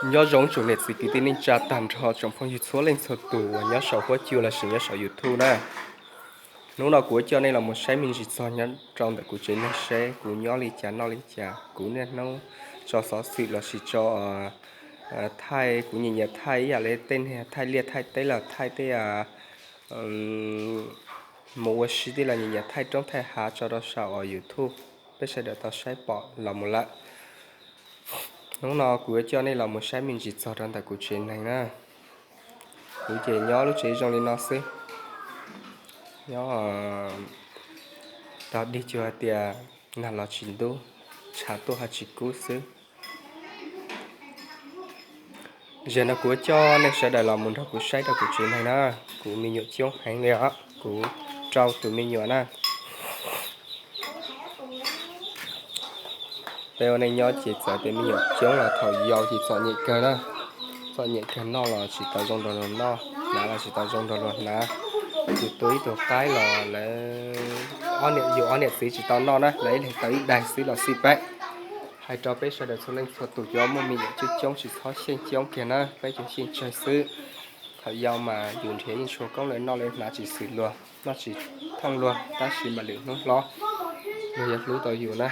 Nyob zoo tsoom niam txiv kwv tij neej tsa tag nrho tsoom phooj ywg txhua leej txhua tus uas nyob saum huab cua lossis nyob saum YouTube na. Hnub no kuv yuav coj nej los mus saib me ntsis txog nyob rau ntawm kuv tsev neeg seb kuv nyob li cas noj li cas, kuv niaj hnub tso xov xwm lossis tso thaij, kuv nyiam nyiam thaij ib yam li tej niag thaij liaj thaij teb los thaij tej mus ua si tej los nyiam nyiam thaij roob thaij hav tso rau saum YouTube, peb sawv daws tau saib pom los mus lawm. Hnub no kuv yuav coj nej los mus saib me ntsis txog rau ntawm kuv tsev neeg na. Kuv ces nyob lub tsev zoo li no xwb, nyob tog dig cuag hais tias nag los tsis ntub, tshav tuaj ho tsis kub xwb. Zaum no kuv yuav coj nej sawv daws los mus nrog kuv saib rau kuv tsev neeg na. Kuv me nyuam coob heev li os, kuv rau tus me nyuam na. Peb ua neej nyob ces txawm tias me nyuam coob los thaum yau ces txom nyem kawg na. Txom nyem kawg, noj los tsis tau zoo nrog luag noj, hnav los tsis tau zoo nrog luag hnav. Yus tu ib tug qaib los lawv ob niam, yus ob niam txiv tsis tau noj na, lawv ib leeg tau ib daig xwb los xij peb. Hais rau peb sawv daws txhua leej txhua tus cov muaj me nyuam coob coob tsis txhob xyeej coob kiag na, peb cov xyeej tsawg xwb. Thaum yau mas yus nrhiav yeej tshua koob lawm, noj li hnav tsis xws luag, noj tsis thooj luag, tab sis mas lwm hnub hlob luag yuav hlub tau yus na.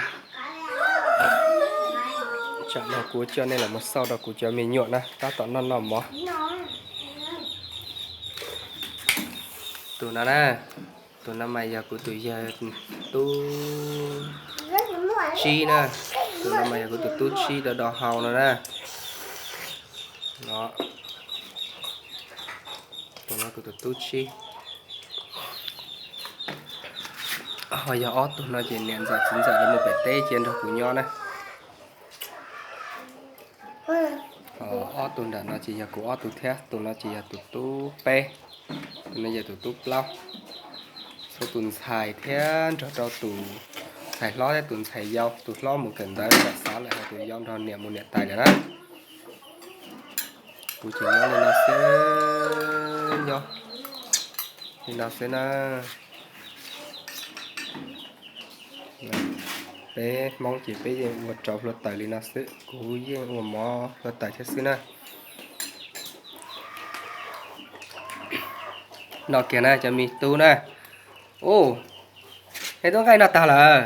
Tsam no kuv coj nej los mus xauj rau kuv cov me nyuam na, tab tom noj noj mov. Tus no na, tus no mas yog kuv tus yawg tub tsib na, tus no mas yog kuv tus tub tsib do do hau no na. Tus no kuv tus tub tsib. Ho yog ob tug no ces niam ntxawm txiv ntxawm lawv mus pem teb cia nrog kuv nyob na. Ho ob tug nram no ces yog kuv ob tug thiab, tus no ces yog tus tub peb, tus no yog tus tub plaub. Tshuav tus ntxhais thiab nrog rau tus ntxhais hlob thiab tus ntxhais yau, tus hlob mus kawm ntawv lawm xav lawm, ho tus yau nrog niam mus niam tais lawm na. Kuv ces nyob li no xwb, nyob li no xwb na. Peb Hmoob ces peb yeej ua rau hlua taws li no xwb, kuv yeej ua mov hlua taws thiab xwb na. Noj kiag na cov me tub na. Ub, nej tub nqaij noj tag lawm?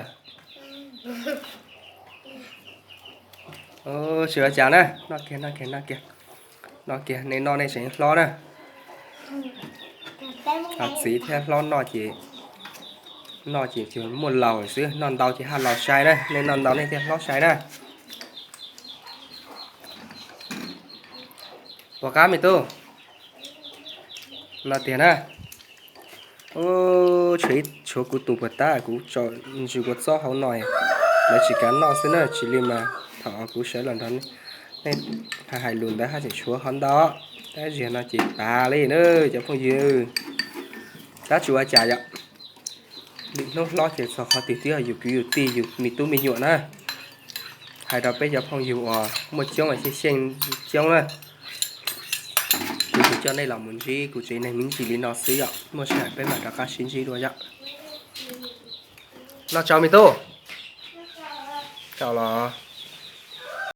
Tsis ua cas na, noj kiag, noj kiag, noj kiag, noj kiag, nej noj nej tseem hlob na. Txiv thiab hlob noj ces, noj ces muaj laus xwb, noj ntau ces haj laus sai na, nej noj ntau nej thiaj hlob sai na. Puas qab me tub? Noj tiag na. Tshuav kuv tus puas tab kuv tso ntsws kua txob hauv no, lawv tsis kav noj xwb na, tsis li mas thaum kuv sawv los nrog nej hais lus ntawd haj tseem tshuav ho ntau. Tab sis no ces tas li na cov phooj ywg. Tab tsis ua cas yom. Lwm hnub hlob ces txog qhov twg twb yog yus kwv yus tij yus me tub me nyuam na. Hais rau peb cov phooj ywg uas muaj coob los xyeej coob na, kuv tsuas coj nej los mus ntsib kuv tsev neeg me ntsis li no xwb yom, muaj sij hawm peb mam rov qab sib ntsib dua yom. Noj tsau me tub. Kau los